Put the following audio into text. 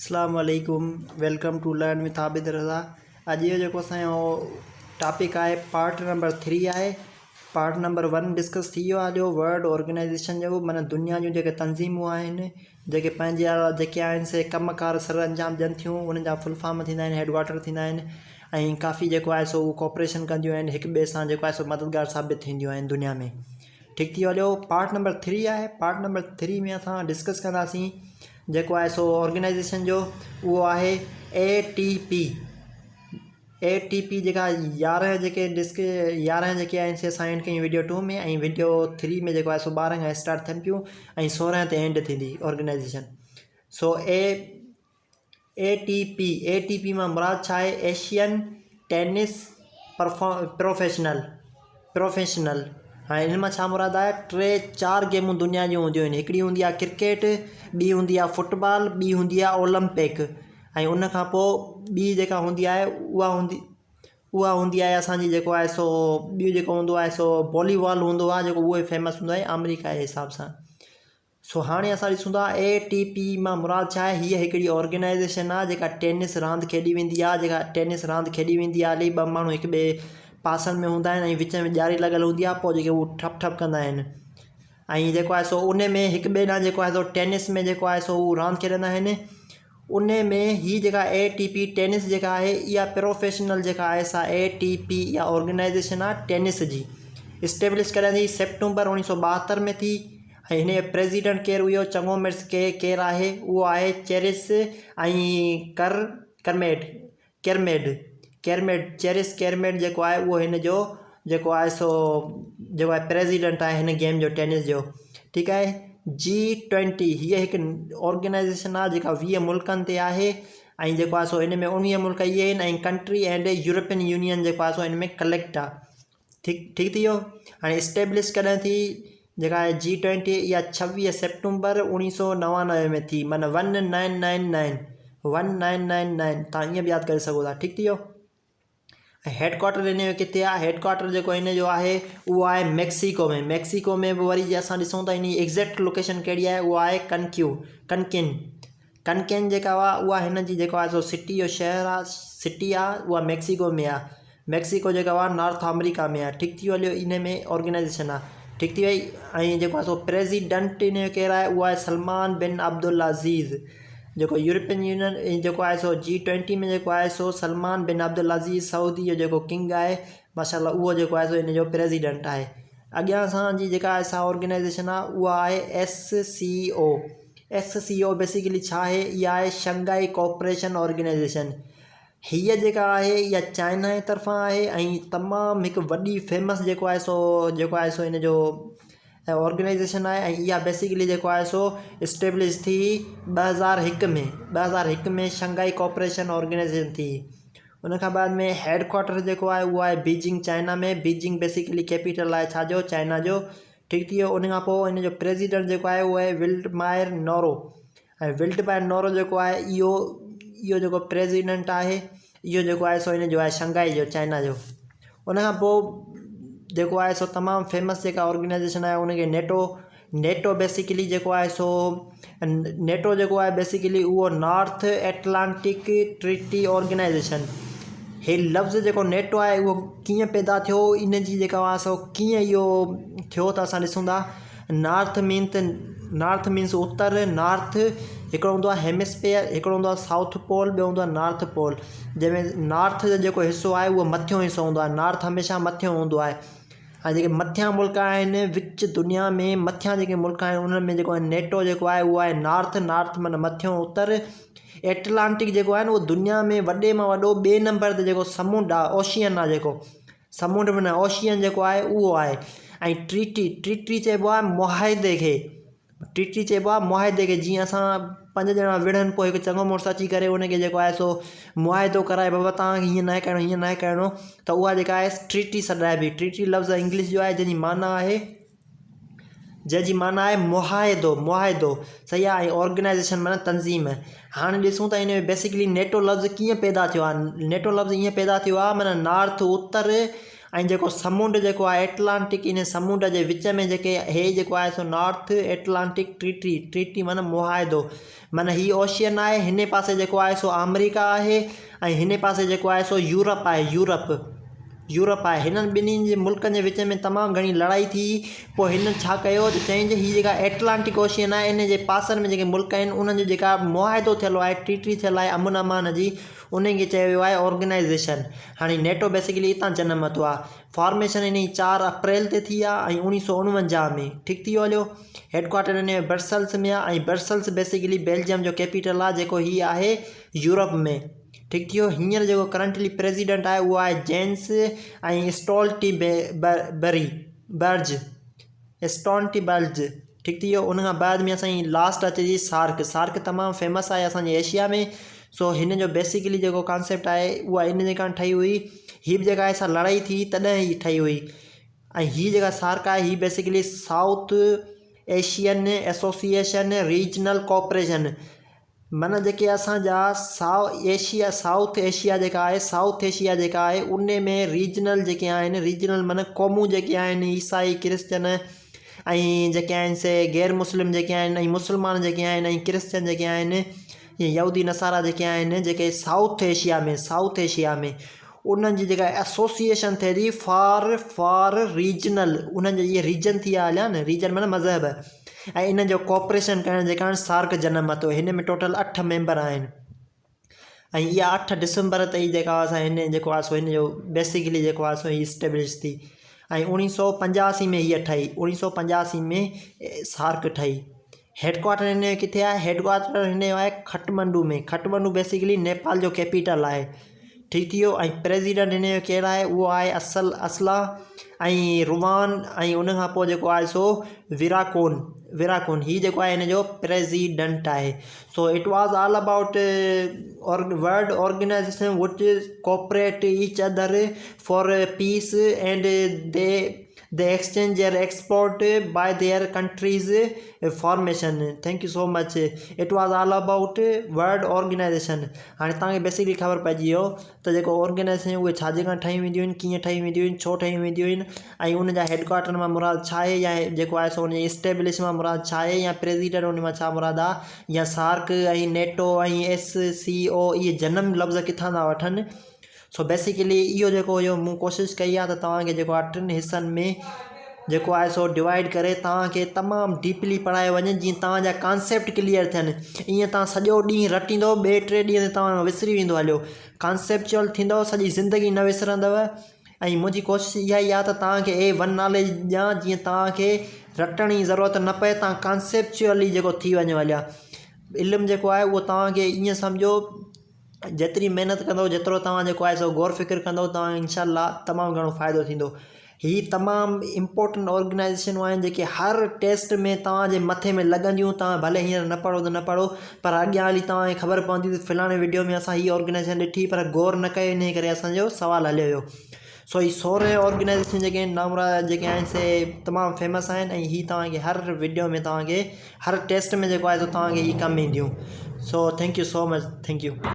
اسلام عليڪم welcome to learn with Abid Raza اڄ جو جيڪو اسان جو ٽاپڪ آهي پارٽ نمبر ٿري آهي پارٽ نمبر ون ڊسڪس ٿي ويو آهي جو ورلڊ آرگنائيزيشن جو معنيٰ دنيا جون جيڪي تنظيمون آهن جيڪي پنهنجا جيڪي آهن سي ڪم ڪار سر انجام ڏين ٿيون انهن جا فل فارم ٿيندا آهن هيڊ ڪوارٽر ٿيندا آهن ۽ ڪافي جيڪو آهي سو ڪوپريشن ڪنديون آهن هڪ ٻئي سان جيڪو آهي سو مددگار ثابت ٿينديون آهن دنيا ۾ ٺيڪ ٿي ويو پارٽ نمبر ٿري آهي پارٽ نمبر ٿري ۾ اسان ڊسڪس ڪنداسين جيڪو آهي سو آرگنائيزيشن جو اهو آهي A T P A T P جيڪا يارهن جيڪي ڊسڪ يارهن جيڪي آهن سي اسان اينڊ ڪيون ويڊيو ٽو ۾ ۽ ويڊيو ٿري ۾ جيڪو آهي سو ٻارهن کان اسٽارٽ ٿين پيون ۽ سورهن تي اينڊ ٿيندي آرگنائيزيشن سو اي اي ٽي پي، اي ٽي پي مان مراد ڇا آهي؟ ايشين ٽينس پروفيشنل، پروفيشنل، هاڻي ان مان ڇا مراد آهي؟ ٽي چار گيمون دنيا جون هونديون آهن هڪڙي هوندي آهي ڪرڪيٽ، ٻي هوندي آهي فٽبال، ٻي هوندي آهي اولمپڪ ۽ ان کان پوءِ ٻي جيڪا هوندي آهي اها هوندي اها هوندي آهي اسان جي جيڪو آهي سو ٻيو جيڪو هوندو آهي سو والي بال هوندو آهي جيڪو اهو فيمس هوندو آهي آمريڪا جي حساب سان. سو هاڻي اسان ڏسون ٿا اي ٽي پي مان مراد ڇا آهي هيء هڪڙي آرگنائيزيشن آهي جيڪا ٽينس راند کيڏي ويندي آهي جيڪا ٽينس راند کيڏي ويندي آهي ٻه ماڻهو هڪ ٻئي پاسن ۾ هوندا آهن ۽ وچ ۾ ڄاري لڳل هوندي آهي پوءِ جيڪي هو ٺپ ٺپ ڪندا آهن ۽ جيڪو آهي سو ان ۾ هڪ ٻئي ڏانهن جيڪو آهي سو ٽينس ۾ جيڪو آهي سو هو راند کيڏندا آهن ان ۾ هي جيڪا اي ٽي پي ٽينس جيڪا آهي اها پروفيشنل جيڪا آهي سا اي ٽي پي اها آرگنائيزيشن آهي ٽينس جي اسٽيبلش ڪڏهن ٿي سيپٽمبر اوڻيهه سو ٻاهتر ۾ ٿي ۽ هن جو پريزيڊنٽ ڪير هيو چڱو مڙس ڪي ڪير آهي اهو آهي چيرس ۽ ڪر ڪرميڊ ڪيرميڊ، Kermit، چيرس ڪيرميڊ جيڪو آهي اهو هن جو جيڪو آهي سو جيڪو آهي پريزيڊنٽ آهي هن گيم جو ٽينس جو ٺيڪ آهي جي ٽوئنٽي هيء هڪ آرگنائيزيشن آهي جيڪا 20 ملڪن تي آهي ۽ جيڪو آهي سو هن ۾ 19 ملڪ اهي آهن ۽ ڪنٽري اينڊ يورپين يونين جيڪو آهي سو هن ۾ ڪليڪٽ آهي ٺيڪ ٺيڪ ٿي ويو هاڻي اسٽيبلش ڪڏهن ٿي جيڪا آهي جي ٽوئنٽي اها ڇويهه سيپٽمبر اوڻيهه سو نوانوي ۾ ٿي معنيٰ one nine nine nine one nine nine nine تان ائين به ياد ڪري سگهو ٿا ٺيڪ ٿي ويو ۽ هيڊ ڪوارٽر هن جو ڪٿي آهي هيڊ ڪوارٽر جيڪو هن جو آهي اهو آهي ميڪسيڪو ۾ ميڪسيڪو ۾ به وري جي اسان ڏسون ته هن جي ايگزيڪٽ لوڪيشن ڪهڙي آهي اها آهي ڪنڪيو ڪنڪن ڪنڪين جيڪا آهي اها هن جي جيڪو آهي سو سٽي جو شهر آهي سٽي آهي اها ميڪسيڪو ۾ آهي ميڪسيڪو جيڪو آهي نارٿ آمريڪا ۾ آهي ٺيڪ ٿي ويو هليو ان ۾ آرگنائيزيشن آهي ٺيڪ ٿي وئي ۽ جيڪو آهي سو پريزيڊنٽ ان جو ڪير آهي اهو آهي سلمان بن عبدالعزيز جيڪو يورپين يونين جيڪو آهي سو جي ٽوئنٽي ۾ جيڪو آهي سو سلمان بن عبدالعزيز سعودي جو جيڪو ڪنگ آهي ماشاء الله اهو جيڪو آهي سو ان جو پريزيڊنٽ آهي اڳيان اسان جي جيڪا آهي سا آرگنائيزيشن آهي اها آهي S C O S C O basically ڇا آهي؟ اها آهي شنگهائي ڪوآپريشن آرگنائيزيشن. هيء جيڪا آهي اها چائنا جي طرفان آهي ۽ تمام هڪ وڏي فيمس جيڪو آهي سو جيڪو آهي سو ان جو آرگنائيزيشن آهي ۽ اها بيسيڪلي جيڪو آهي سو اسٽيبلش ٿي 2001 ۾ 2001 ۾ شنگهائي ڪوآپريشن آرگنائيزيشن ٿي. ان کان بعد ۾ هيڊ ڪوارٽر جيڪو آهي اهو آهي Beijing China ۾ Beijing basically capital آهي ڇا جو چائنا جو. ٺيڪ ٿي ويو ان کان پوء ان جو پريزيڊنٽ جيڪو آهي اهو آهي ولڊ مائر نورو ۽ ولڊ مائر نورو جيڪو آهي اهو اهو جيڪو پريزيڊنٽ آهي اهو جيڪو آهي سو ان جو آهي شنگهائي جو چائنا جو ان کان پوء جيڪو آهي سو تمام فيمس جيڪا آرگنائيزيشن آهي ان کي نيٽو نيٽو بيسيڪلي جيڪو آهي سو نيٽو جيڪو آهي بيسيڪلي اهو نارٿ ايٽلانٽڪ ٽريٽي آرگنائيزيشن هي لفظ جيڪو نيٽو آهي اهو ڪيئن پيدا ٿيو ان جي جيڪا آهي سو ڪيئن اهو ٿيو ته اسان ڏسون ٿا نارٿ مين ته نارٿ مينس اتر نارٿ هڪڙو هوندو آهي هيمسفيئر هڪڙو هوندو آهي سائوٿ پول ٻيو هوندو آهي نارٿ پول جنهن ۾ نارٿ جو جيڪو حصو آهي اهو مٿيون حصو هوندو آهي نارٿ هميشه مٿيون هوندو آهي ۽ جيڪي مٿيان ملڪ آهن وچ دنيا ۾ مٿيان جيڪي ملڪ آهن انهن ۾ جيڪو آهي نيٽو جيڪو آهي اهو آهي نارٿ نارٿ معنيٰ مٿيون اتر ايٽلانٽڪ جيڪو آهي نه اهو دنيا ۾ وڏي مان وڏو ٻئي نمبر تي جيڪو سمنڊ آهي اوشين آهي جيڪو سمنڊ معنيٰ اوشين جيڪو آهي اهو آهي ۽ ٽريٽي ٽريٽي چئبو آهي معاهدي کي ٽريٽي چئبو آهي معاهدي کي جيئن اسان پنج ڄڻا وڙهن پوء هڪ چڱو مڙس اچي ڪري ان کي جيڪو آهي سو معاهدو ڪرائي بابا توهان کي هيئن ناهي ڪرڻو هيئن ناهي ڪرڻو ته اها جيڪا آهي ٽريٽي سڏرائبي ٽريٽي لفظ انگلش جو آهي جنهن جي معنيٰ آهي جنهن جي معنيٰ آهي معاهدو معاهدو صحيح آهي ۽ آرگنائيزيشن معنيٰ تنظيم هاڻي ڏسون ته ان ۾ بيسڪلي نيٽو لفظ ڪيئن پيدا ٿيو آهي نيٽو لفظ ائين پيدا ٿيو آهي معنيٰ نارٿ اتر ۽ جيڪو سمنڊ جيڪو آهي ائٽلانٽڪ ان سمنڊ جي وچ ۾ جيڪي هي جيڪو آهي سو نارٿ ائٽلانٽڪ ٽريٽي ٽريٽي معنيٰ معاهدو معنيٰ هي اوشين آهي هن پاسي جيڪو آهي سو آمريڪا آهي ۽ هن پاسي جيڪو آهي سو يورپ آهي يورپ يورپ آهي هنن ٻنهي جي ملڪن جي وچ ۾ تمام گهڻي لڙائي ٿي پوء هنن ڇا ڪيو ته چيائين ته هي جيڪا ائٽلانٽڪ اوشين آهي ان جي پاسن ۾ جيڪي ملڪ آهن انهن جو جيڪا معاهدو ٿيل آهي ٽريٽي ٿيل آهي امن امان جي انهن کي چيو ويو آهي آرگنائيزيشن هاڻي نيٽو بيسيڪلي اتان جنم ورتو آهي فارميشن ان جي چار اپريل تي ٿي آهي ۽ اوڻيهه سو اڻونجاهه ۾ ٺيڪ ٿي ويو هليو هيڊ ڪوارٽر ان جو برسلس ۾ آهي ۽ برسلس بيسيڪلي بيلجيم جو ڪيپيٽل آهي جيڪو هي آهي يورپ ۾ ٺيڪ ٿي ويو هينئر جيڪو ڪرنٽلي پريزيڊنٽ آهي اهو آهي جينس ۽ اسٽولٽي بري برج اسٽونٽي برج ٺيڪ ٿي ويو ان کان بعد ۾ اسان جي لاسٽ اچي ٿي سارڪ سارڪ تمام فيمس آهي اسان جي ايشيا ۾ سو هن جو بيسيڪلي جيڪو ڪانسيپٽ آهي اها ان جي ڪارڻ ٺهي هئي هي به جيڪا سا لڙائي ٿي تڏهن هي ٺهي هئي ۽ هي جيڪا سارڪ آهي هي basically South Asian association regional cooperation معنيٰ جيڪي اسان جا سائو ايشيا سائوٿ ايشيا جيڪا آهي سائوٿ ايشيا جيڪا آهي ان ۾ ريجنل جيڪي آهن ريجنل معنيٰ قومون جيڪي آهن عيسائي ڪرسچن ۽ جيڪي آهن سي غير مسلم جيڪي آهن ۽ مسلمان جيڪي آهن ۽ ڪرسچن جيڪي آهن يا يهودي نصارا جيڪي آهن جيڪي سائوٿ ايشيا ۾ سائوٿ ايشيا ۾ انهن جي جيڪا ايسوسيئيشن ٿئي ٿي فار فار ريجنل انهن جا اهي ريجن ٿي ويا هليا نه ريجن معنيٰ مذهب ۽ انهن جو ڪوآپريشن ڪرڻ جي ڪارڻ سارڪ جنم ورتو هن ۾ ٽوٽل اٺ ميمبر آهن ۽ اها اٺ ڊسمبر تي جيڪا اسان هن جيڪو آهي سو هن جو بيسڪلي جيڪو آهي سو هي اسٽيبلش ٿي ۽ اوڻيهه سو پنجاسي ۾ هيء ٺهي اوڻيهه سو پنجاسي ۾ سارڪ ٺهي هيڊ ڪوارٽر هن جو ڪٿي آهي هيڊ ڪوارٽر هن جو آهي کٽمنڊو ۾ کٽمنڊو بيسيڪلي نيپال جو ڪيپيٽل آهي ٺيڪ ٿي ويو ۽ پريزيڊنٽ هن جو ڪير آهي اهو آهي اصل اصلا ۽ روان ۽ ان کان پوء جيڪو آهي سو وراڪون وراڪون هي جيڪو آهي هن جو پريزيڊنٽ آهي so it was all about world organization which cooperate each other for peace and they They exchange their export by their countries formation. Thank you so much. It was all about world organization. هاڻي توهان کي basically خبر پئجي ويو ته جيڪو organisation اهي ڇا جي ڪري ٺاهيون وينديون آهن ڪيئن ٺاهيون وينديون آهن ڇو ٺاهيون وينديون آهن ۽ ان جا هيڊ ڪوارٽر مان مراد ڇا آهي يا جيڪو آهي سو ان جي اسٽيبلش مان مراد ڇا آهي يا پريزيڊنٽ ان مان ڇا مراد آهي يا سارڪ ۽ نيٽو ۽ ايس سي او اهي جنم لفظ ڪٿان ٿا وٺن سو بيسيڪلي اهو جيڪو هيو مون ڪوشش ڪئي آهي ته توهان کي جيڪو آهي ٽن حصن ۾ جيڪو آهي سو ڊوائيڊ ڪري توهان کي تمام ڊيپلي پڙهايو وڃي جيئن توهان جا ڪانسيپٽ ڪليئر ٿين ائين توهان سڄو ڏينهن رٽيندو ٻئي ٽي ڏينهن تي توهان وسري ويندو هليو ڪانسيپچوئل ٿيندو سڄي زندگي نه وسرندو ۽ منهنجي ڪوشش اها ئي آهي ته توهان کي اي ون ناليج ڏيان جيئن توهان کي رٽڻ جي ضرورت نه پئي توهان ڪانسيپچوئلي جيڪو ٿي وڃو هليا علم جيڪو آهي اهو توهان کي ائين سمجهو جيتري محنت ڪندو جيترو توهان جيڪو آهي سو غور فڪر ڪندو توهان کي انشاء الله تمام گهڻو فائدو ٿيندو هي تمام امپورٽنٽ آرگنائيزيشنون آهن جيڪي هر ٽيسٽ ۾ توهان جي مٿي ۾ لڳنديون توهان ڀلي هينئر نه پڙهو ته نه پڙهو پر اڳيان هلي توهان کي خبر پوندي ته فلاڻي وڊيو ۾ اسان هي آرگنائيزيشن ڏٺي پر غور نه ڪيو انهي ڪري اسانجو سوال هليو ويو سو هي سورهن آرگنائيزيشن جيڪي آهن نامورا جيڪي آهن سي تمام فيمس آهن ۽ هي توهان کي هر وڊيو ۾ توهان کي هر ٽيسٽ ۾ جيڪو آهي سو توهان کي هي ڪم اينديون so thank you so much thank you.